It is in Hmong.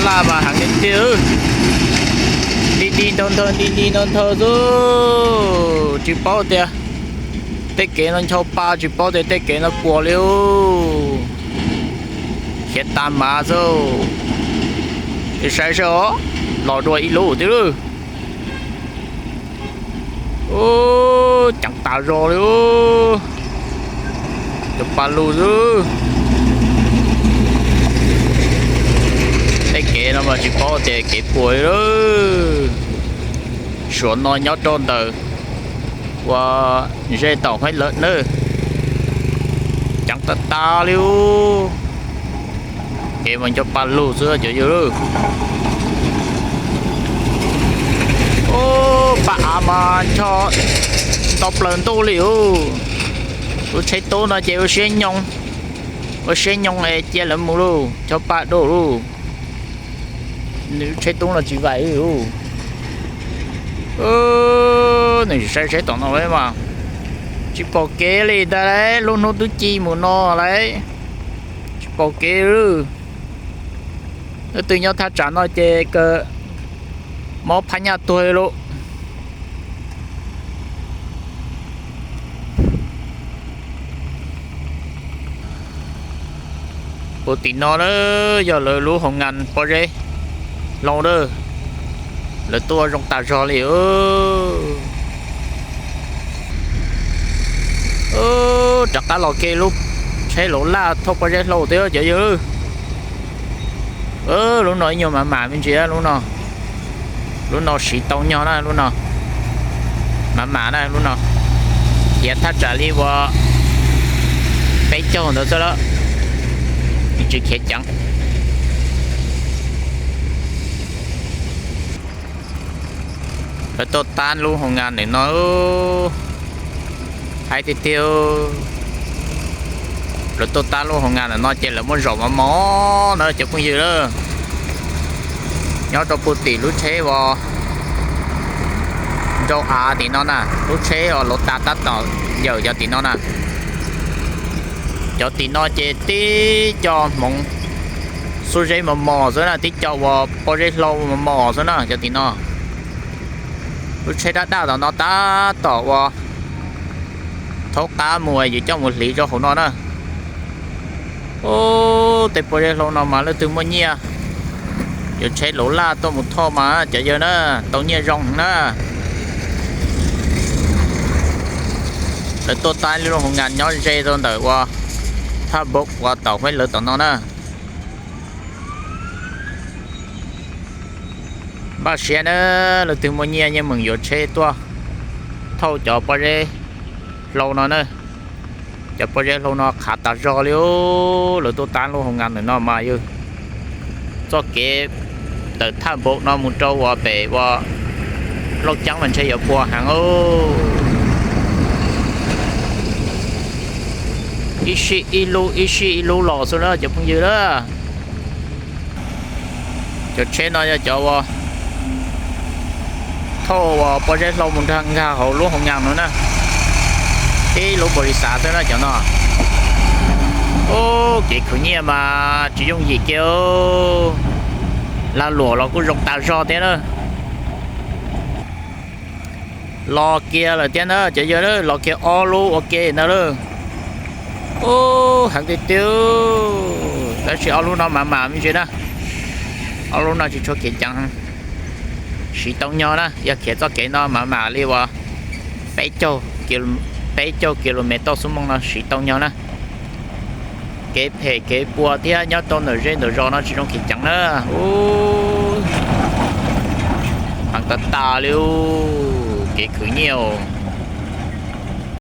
Laj mas heev tiag tiag, nti nti nthawv nthawv nti nti nthawv nthawv xwb. Tsis paub tias tej kev no ncho pa, tsis paub tias tej kev no puas li. Khiav tas mas xwb. Saib saib os, los dua ib lub tiag lawm. Ceev tas zog li. Cov pa lug xwb. Tej kev no mas tsis paub tias kev puas li. Suav no nyob rau ntawm ua ze tom Huaib Lawv nawb. Ceev tas tas li. Kev mas nco pa lug xwb cov yawg. Ub, paj av mas ncho nto plaws ntuj li ub. Lub tsheb tub no ces ua siab nyo, ua siab nyo es cia lawv mus lauj, ncho pa dua lauj. Nws lub tsheb tub no tsis vaim li ub. Nws saib saib tom no mas tsis pom kev li ntag lauj, lub hnub twb ci mus no lauj. Tsis pom kev li. Leej twg nyob thaj tsam no ces kawg mob phab nyaj tuag li lauj. Puag tim no na, yog lawv lub hoo nkas pob zeb hlau na, lawv tuaj zoo tas zog li. Rov qab los kiag lub tsheb laus laj thauj pob zeb hlau thiab cov yawg. Lub no ib nyuag mam mam me ntsis lub no. Lub no siv tau nyog na lub no. Mam mam na lub no. Khiav thaj tsam li uas peb caug ntawd xwb lawm, tsis khiav ceev. Lawv tuaj tab lub hoo nkas ntawm no, haib tiag tiag. Lawv tuaj tab lub hoo nkas ntawm no ces lawv muab zaum mos mos na cov phooj ywg na. Nyob rau puag tim lub tsheb uas nrau av tim no na, lub tsheb uas lawv tas tab tom yawm cov tim no na. Cov tim no ces tib co hmoov xub zeb mos mos xwb na, tib co uas pob zeb hlau mos mos xwb na cov tim no. Lub tsheb daj daj tom no tab tom uas thaub qab mus, yus coj mus hliv rau hauv no na. Ub, tej pob zeb hlau no mas leej twg muaj nyiaj, yuav tsheb laus laj tuaj mus thauj mas cov yawg na, tau nyiaj zoo na. Lawv tuaj tab lub hoo nkas nyob ze rau ntawm uas thaj npoo uas tom Huaib Lawv tom no na. Npaj siab na, leej twg muaj nyiaj yeej meem yuav tsheb tuaj thauj cov pob zeb hlau no na. Cov pob zeb hlau no qhav tas zog li. Lawv tuaj tab lub hoo nkas ntawm no mas yog txoj kev tawm thaj npoo no mus rau uas pem uas Looj Ceeb mas ntshe yuav puas heev. Ib sij ib lub ib sij ib lub los xwb na cov phooj ywg na. Cov tsheb no yog cov uas thauj uas pob zeb hlau mus nrog nkag hauv lub hoo nkas no na. Tib lub npaum li xav xwb na cov no. Ub, kev khwv nyiaj mas tsis yooj yim kiag. Lag luam los kuj zoo tas zog thiab na. Los kiag lawm thiab na cov yawg, los kiag ob lub ua ke ntawd lawm. Ub, heev tiag tiag. Tab sis ob lub no mam mam me ntsis na. Ob lub no tsis tshua khiav ceev, siv tau nyog na. Yog khiav txoj kev no mam mam li uas peb caug, peb caug ki lo mev tauj xuab moos no siv tau nyog na. Kev phem kev puas thiab nyob rau ntawm zej ntawm zos no tsis zoo khiav ceev na. Ub, heev tas tas li. Kev khwv nyiaj.